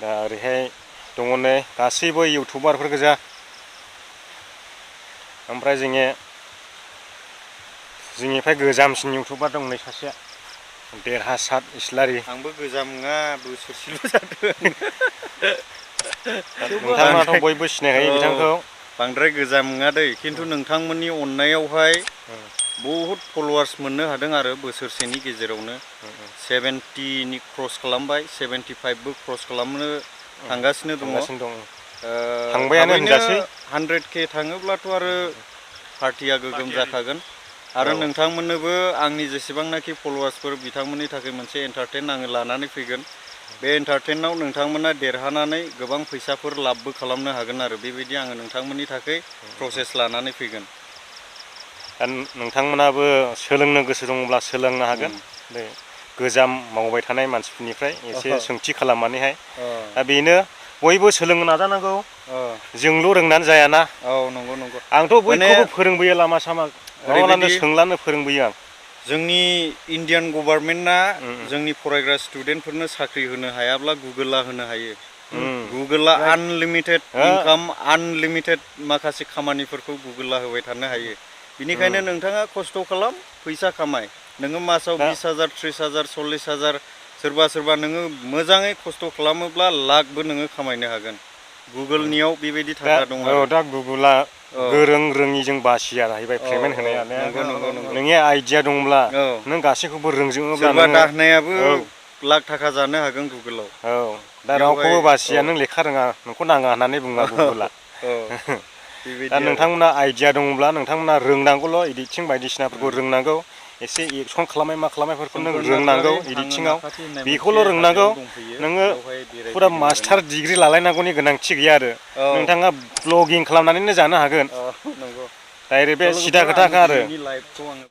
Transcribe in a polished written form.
दा ओरैहाय दङ नै गासैबो इउटुबारफोर गोजा ओमफ्राय जोंनिफ्राय गोजामसिन इउटुबार दं नै सासेया देरहासार इस्लारि आंबो गोजाम नङा बोसोरसेल' जादों नोंथांमोनाथ' बयबो सिनायखायो बिथांखौ बांद्राय गोजाम नङा दै खिन्थु नोंथांमोननि अननायावहाय बहुत फलोवार्स मोननो हादों आरो बोसोरसेनि गेजेरावनो 70नि क्रस खालामबाय 75बो क्रस खालामनो थांगासिनो दङ थांबायानो होनजासै 100K थाङोब्लाथ' आरो पार्टिया गोगोम जाखागोन आरो नोंथांमोननोबो आंनि जेसेबांनाखि फलोवार्सफोर बिथांमोननि थाखाय मोनसे एन्टारटेन आङो लानानै फैगोन बे एन्टारटेनाव नोंथांमोना देरहानानै गोबां फैसाफोर लाबबो खालामनो हागोन आरो बेबायदि आङो नोंथांमोननि थाखाय प्रसेस लानानै फैगोन दा नोंथांमोनाबो सोलोंनो गोसो दङब्ला सोलोंनो हागोन बे गोजाम मावबाय थानाय मानसिफोरनिफ्राय एसे सोंथि खालामनानैहाय दा बेनो बयबो सोलोंनो नाजानांगौ जोंल' रोंनानै जायाना नंगौ नंगौ आंथ' बयखौबो फोरोंबोयो लामा सामा माबालानो सोंलानो फोरोंबोयो आं जोंनि इण्डियान गभर्नमेन्टआ जोंनि फरायग्रा स्टुडेन्टफोरनो साख्रि होनो हायाब्ला गुगोलआ होनो हायो गुगोलआ आनलिमिटेड इनकाम आनलिमिटेड माखासे खामानिफोरखौ गुगोलआ होबाय थानो हायो बिनिखायनो नोंथाङा खस्थ' खालाम फैसा खामाय नोङो मासाव 20,000 30,000 40,000 सोरबा नोङो मोजाङै खस्थ' खालामोब्ला लाखबो नोङो खामायनो हागोन गुगोलनियाव बेबायदि थाखा दं आरो दा गुगोलआ गोरों रोङिजों बासिया जाहैबाय पेमेन्ट होनाया नोंनि आइडिया दंब्ला नों गासैखौबो रोंजोबोब्ला सोरबा दाहोनायाबो लाख थाखा जानो हागोन गुगोलाव दा रावखौबो बासिया नों लेखा रोङा नोंखौ नाङा होननानै बुङा गुगोलआ दा नोंथांमोना आइडिया दङब्ला नोंथांमोना रोंनांगौल' एडिटिं बायदिसिनाफोरखौ रोंनांगौ एसे एक्सन खालामनाय मा खालामनायफोरखौ नों रोंनांगौ एडिटिंआव बेखौल' रोंनांगौ नोङो फुरा मास्टार डिग्रि लालायनांगौनि गोनांथि गैया आरो नोंथाङा ब्लगिं खालामनानैनो जानो हागोन डाइरेक्ट बे सिदा खोथाखा आरो